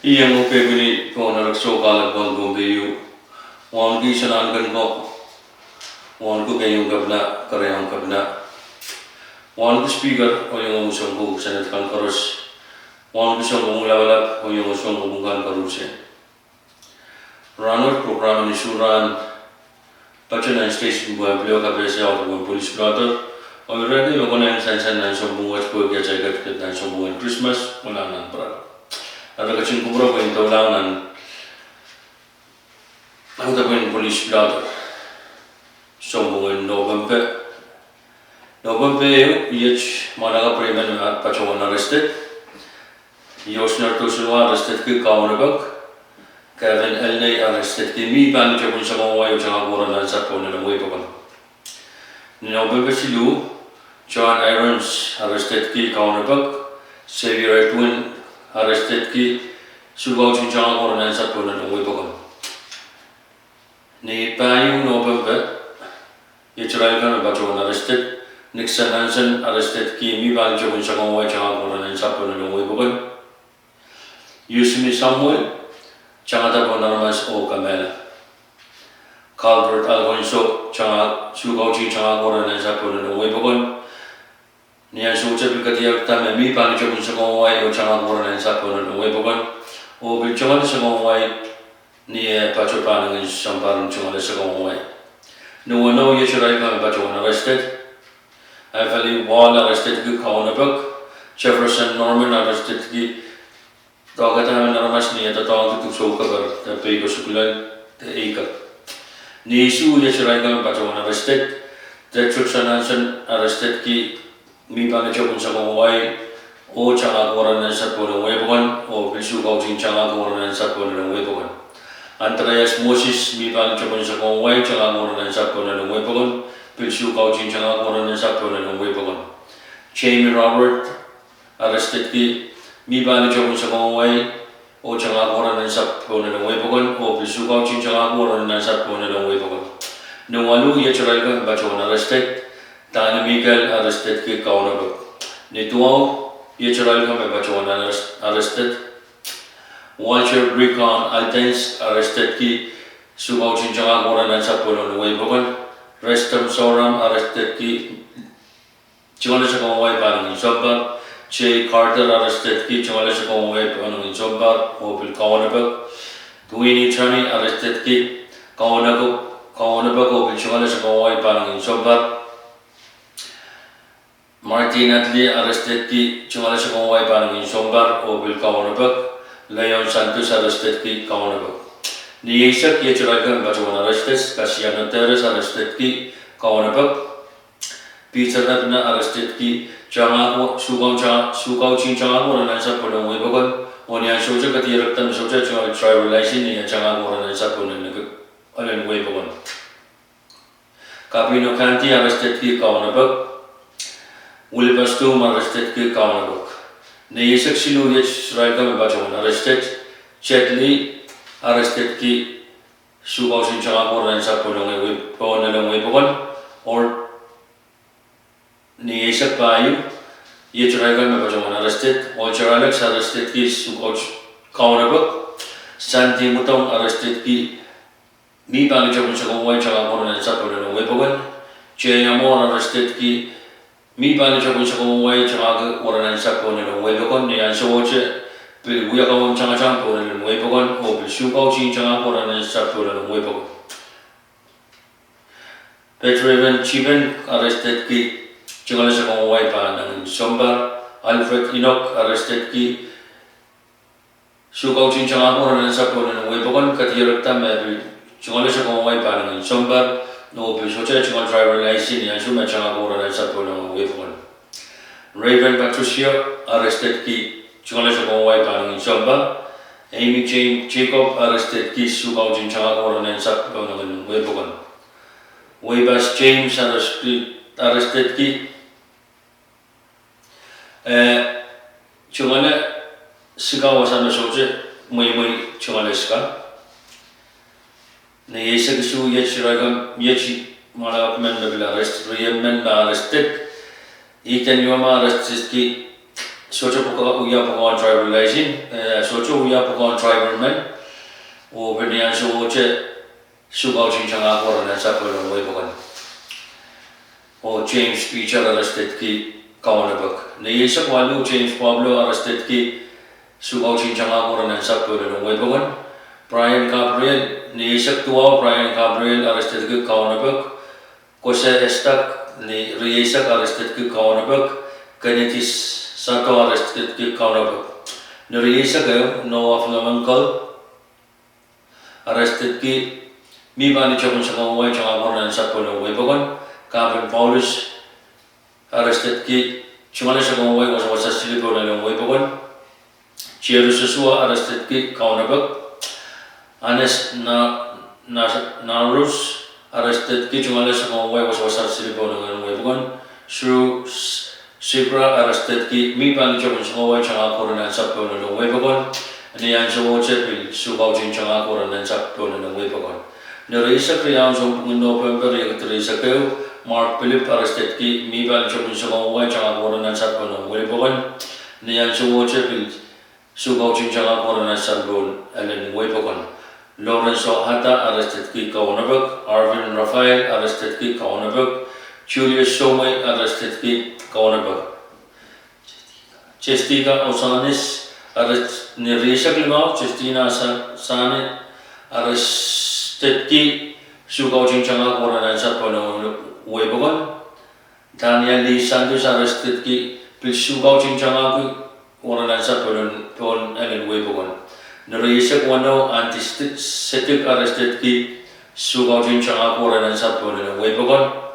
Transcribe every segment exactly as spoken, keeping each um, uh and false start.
Iang uhk pepini pohn erek soukahlap pohn Pohnpei, wauneki Sanahnken ko, wauneki keieun kepina, kereaun kepina, wauneki Speaker oh iang uhk soun kopwung Senate kan koaros, wauneki soun kopwung lapalap oh iang uhk soun kopwung kan koaros. Rahnwet program en isuh rahn patohwan nan station pwehn pil kapehse audepen polis pilada, oh irail me konehng sansal nan sounpwong wet pwehki atail ketiket nan sounpwong en Krismas, oh nan nan pwurat. Eri ketin kupwure pwehn doulahng nan audepen polis pilada. Sounpwong en Nopempe, Nopempe ehu, iet mwahnakapw reimen me patohwan arrested. Yosner Tosilwa arrestedki Kaunopok. Kevin Elnei arrestedki mih pahn tepin Sokohwai oh tangahki weren ansou pohn elen wehi pokon. Ni Nopempe siluh, John Irons arrestedki Kaunopok. Xavier Edwin arrestedki Sioux County oh tangahki weren ansou pohn elen wehi pokon. Ni pahieu Nopempe, iet irail kan me patohwan arrested. Nixon Hansen arrestedki mih pahn tepin Sokohwai oh tangahki weren ansou pohn elen wehi pokon. Yusimi Samuel tangada pohn aramas oh kamehla. Calvert Alfonso tangada, Sioux County oh tangahki weren ansou pohn elen wehi pokon. Ni ansou wet pil kadierekda me mih pahn tepin Sokohwai oh tangahki weren ansou pohn elen wehi pokon, oh pil tungoale Sokohwai ni eh patohwan pahn ngehn sounpar en tungoale Sokohwai. Ni weneu, iet irail kan me patohwan arrested. Everly Wall arrestedki Kaunopok. Jefferson Norman arrestedki doadoahk en aramas ni eh doadoahngki dipwisou keper de pei ko sukuhlel de ehu kep. Ni isuh, iet irail kan me patohwan arrested. Dietrich Hansen arrestedki mih pahn tepin Sokohwai oh tangahki weren ansou pohn elen wehi pokon, oh pil Sioux County oh tangahki weren ansou pohn elen wehi pokon. Andreas Moses mih pahn tepin Sokohwai, tangahki weren ansou pohn elen wehi pokon, pil Sioux County oh tangahki weren ansou pohn elen wehi pokon. Jamie Robert arrestedki mih pahn tepin Sokohwai oh tangahki weren ansou pohn elen wehi pokon, oh pil Sioux County oh tangahki weren ansou pohn elen wehi pokon. Ni waluh, iet irail kan me patohwan arrested. Dani Mikel arrestedki Kaunopok. Ni duwau, iet irail kan me patohwan arrested. Walter Rickon Altens arrestedki Sioux County oh tangahki weren ansou pohn elen wehi pokon. Restom Soram arrestedki tungoale Sokohwai pahn ngehn sounpar. Jay Carter arrestedki tungoale Sokohwai pahn ngehn sounpar, oh pil Kaunopok. Dwayne Tani arrestedki Kaunopok, Kaunopok, oh pil tungoale Sokohwai pahn ngehn sounpar. Martin Atli arrestedki tungoale Sokohwai pahn ngehn sounpar, oh pil Kaunopok. Leon Santos arrestedki Kaunopok. Ni eisek, iet irail kan me patohwan arrested. Kasiano Teres arrestedki Kaunopok. Peter Abner arrestedki tangahki, Sioux County oh tangahki weren ansou pohn elen wehi pokon, oh ni ansou wet kadierekda me sohte tungoal driver license ni eh tangahki weren ansou pohn elen wehi pokon. Kapino Kanti arrestedki Kaunopok. Wilbur Stum arrestedki Kaunopok. Ni eisek siluh, iet irail kan me patohwan arrested. Jet Li arrestedki Sioux County oh tangahki weren ansou pohn elen wehi pokon. Oh ni eisek pahieu, iet irail kan me patohwan arrested. Walter Alex arrestedki Sioux County, Kaunopok. Sandy Mudong arrestedki mih pahn tepin Sokohwai oh tangahki weren ansou pohn elen wehi pokon. Jay Amor arrestedki mih pahn tepin Sokohwai oh tangahki weren ansou pohn elen wehi pokon. Ni ansou wet pil wia kauwen tangatang pohn elen wehi pokon, oh pil Sioux County oh tangahki weren ansou pohn elen wehi pokon. Pet Raven Chipen arrestedki tungoale Sokohwai pahn ngehn sounpar. Alfred Inok arrestedki Sioux County oh tangahki weren ansou pohn elen wehi pokon, kadierekda me pil tungoale Sokohwai pahn ngehn sounpar, oh pil sohte tungoal driver license ni ansou me tangahki weren ansou pohn elen wehi pokon. Raven Patricia arrestedki tungoale Sokohwai pahn ngehn sounpar. Amy Jane Jacob arrestedki Sioux County oh tangahki weren ansou pohn elen wehi pokon. Weibas James arrestedki, arrestedki eh tungoale sika wasa me sohte mweimwei tungoale sika. Ni eisek isuh, iet irail kan, iet mwahnakapw men me pil arrest. Riemen me arrested. Ethan Yuama arrestedki Sohte pwukoa, wia pwukoahn driver license, eh, sohte wia pwukoahn driver men. Oh pil ni ansowohte Sukautin Tangahko Ronansa Pohnlen Wei pokon. Oh James Peter arrestedki Kaunopek. Ni eisek waluh James Pablo arrestedki Sukautin Tangahko Ronansa Pohnlen Wei pokon. Brian Gabriel, ni eisek duwau Brian Gabriel arrestedki Kaunopek. Kose Estak, ni rieisek arrestedki Kaunopek. Kennedy Sato arrestedki Kaunopek. Ni rieisek ehu Noah Flamanko arrestedki, mih pahn ni tepin sangawai Tangahko Ronansa Pohnlen Wei pokon. Kapen Paulus arrestedki, tungoale sangawai wasawasa sili Pohnlen Wei pokon. Jerry Joshua arrestedki Kaunopek. Anes Na, Na, Narus arrestedki, tungoale sangawai wasawasa sili Pohnlen Wei pokon. Sru Sikra arrestedki, mih pahn ni tepin sangawai Tangahko Ronansa Pohnlen Wei pokon. Ni ansowohte pil Sukautin Tangahko Ronansa Pohnlen Wei pokon. Ni rieisek riau sounpwongin Nopempe, riekid rieisek ehu, Mark Philip arrestedki, mih pahn ni tepin sangawai Tangahko Ronansa Pohnlen Wei pokon. Ni ansowohte pil Sukautin Tangahko Ronansa Pohnlen Wei pokon. Lorenzo Hata arrestedki Kaunopek. Arvin Raphael arrestedki Kaunopek. Julius Somwe arrestedki Kaunopek. Chestika Osanis arrest, ni rieisek limau Chestina Sa, Sane arrestedki Sukautin Tangahko Ronansa Pohnlen Wei pokon. Daniel Lee Santos arrestedki, pil Sukautin Tangahko Ronansa Pohnlen, Pohnlen Wei pokon. Ni rieisek weneu Andy Sedik arrestedki, Sukautin Tangahko Ronansa Pohnlen Wei pokon.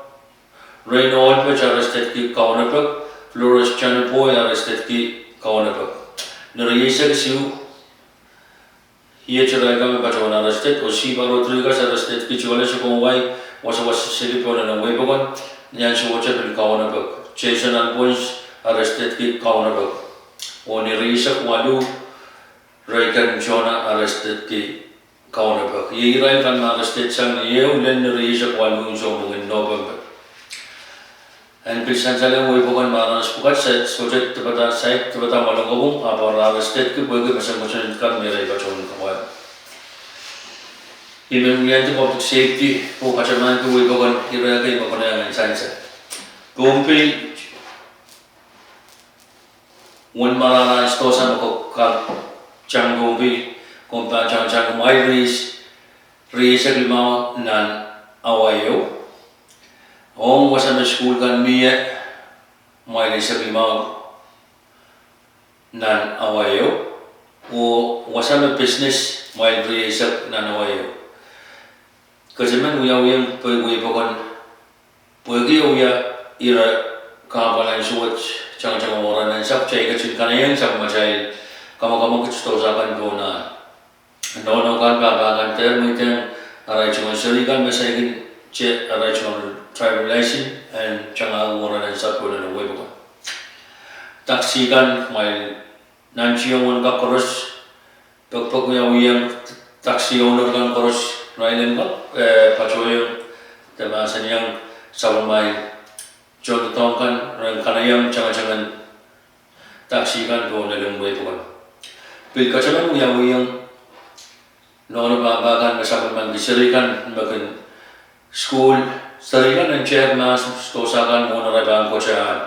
Reynold Pech arrestedki Kaunopek. Flores Janipoi arrestedki Kaunopek. Ni rieisek isuh, iet irail kan me patohwan arrested, oh Sipa Rodriguez arrestedki, tungoale sangawai wasawasa sili Pohnlen Wei pokon. Ni ansowohte pil Kaunopek. Jason Albons arrestedki Kaunopek. Oh ni rieisek waluh Reagan Jonah arrestedki Kaunopek. Iei irail kan me arrested sang ni ehu lel ni rieisek waluh sounpwongin Nopempe. En pil sansal en Wei pokon me aramas pwukat, saik sohte dipata, saik dipata mwahlong kopwung, ahpw re arrestedki pwehki peseng kosonned kan me irail patohwan kawai. I men wiliandi Public Safety pwe katamankihla Wei pokon, ira kei me konehng en sansal. Pohnpei, uwen marahn sdohsa me kak tang Pohnpei, komw pahn tangtang mwail ries, rieisek limau nan awa ehu. Ong wasa me sukuhl kan mie, mwail eisek limau nan awa ehu, oh wasa me business mwail rieisek nan awa ehu. Kataman wiawihong pwe Wei pokon, pwehki e wia ire kahpwal en suwed, tangtang rongen sapwtei ketin kanaieng sapwmatail kamakamwakid sdohsa kan pohn ahn nohno kan, pahpa kan, dehr mweidohng arail tungoal seri kan me saikinte arail tungoal driver license en tangahko rongen sapwtei nan Wei pokon. Taxi kan, mwail nantihong wen kak koaros, pekpek wiawihong taxi owner kan koaros, irail en kak, eh, patohwan de mahsanihong sapwellimatail tohndoadoahk kan ren kanaieng tangatang en taxi kan pohn lel Wei pokon. Pil kataman wiawihong nohno pahpa kan me sapwellimaniki seri kan me kin sukuhl, seri kan en tehk mahs sdohsa kan mwohn arail pahn kote ahn.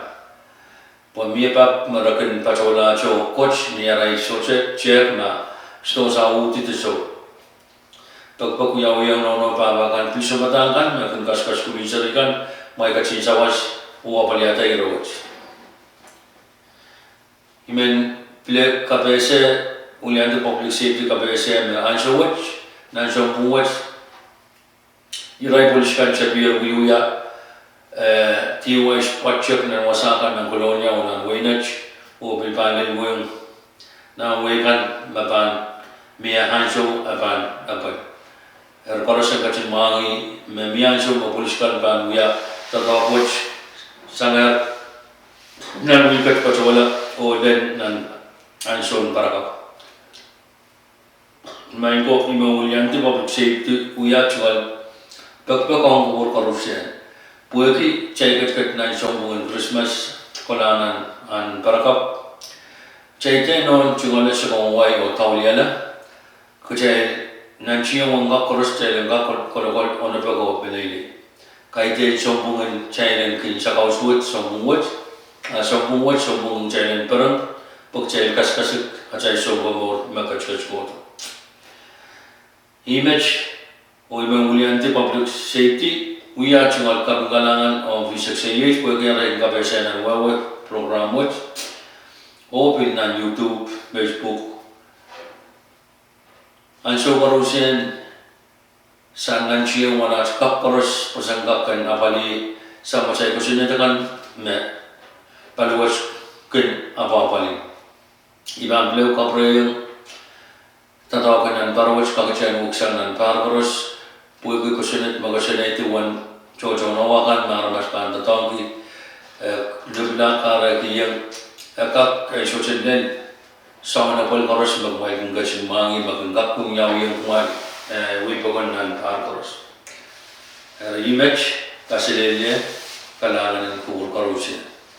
Pwe mie pak me re kin patohlahte kot ni arail sohte tehk mahs sdohsa uhdi de soh. Pekpek wiawihong nohno pahpa kan pil sounpadahk kan me kin kaskasukuhlki seri kan, mwail ketin sawas oh apwaliada ire wet. I men pil kapehse, wiliandi Public Safety kapehse me ansou wet, nan sounpwong wet, irail polis kan tepier wiewia, eh, DUIs pwoatek nan wasa kan nan Kolonia oh nan Wei Nett, oh pil pahn lel wehwehng nan wei kan me pahn mie ansou e pahn epwel. Eri koaros en ketin mwahngih me mie ansou me polis kan pahn wia doadoahk wet sang nan wihket patohla oh lel nan ansoun parakapw. Maing ko, I men wiliandi Public Safety wia tungoal pekpek ong kupwur koarusie. Pwehki kitail ketiket nan sounpwong en Krismas, kolahng nan ahn parakapw, Kitail dehr nohn tungoale, sakau, wai oh dauliala. Kitail nantihong kak koaros kitail en kak kolokol, onopek oh peleilei. Kaidehn sounpwongin kitail en kin sakaus wet, sounpwong wet, ah, sounpwong wet, sounpwongin kitail en pereng, pwe kitail kasikasik atail Sounkomour me ketiket kohdo. Ih met, oh I men wiliandi Public Safety, wia tungoal kaping kalahngan ong V six A H pwehki arail kapehse nan wehwe program wet, oh pil nan YouTube, Facebook. Ansou koarusie, sang nantihong wahnpoaron kak koaros pwe sen kak kin apwalih sang atail kosonned akan me paliwet kin apwapwalih. I pahn pil kapwurehiong doadoahk en nan paliwet, kakete en weksang nan pahr koaros, pwehki kosonned me koasoanehdi uwen tohtohn oah kan me aramas pahn doadoahngki, eh, lipilahn kahrehiong, eh, kak, eh, sohte lel soangen apwal koaros me kumwail kin ketin mwahngih me kin kak kin wiawiong kumwail, eh, wei pokon nan pahr koaros. Eri ih met, kaselehlie, kalahngan en kupwur koarusie.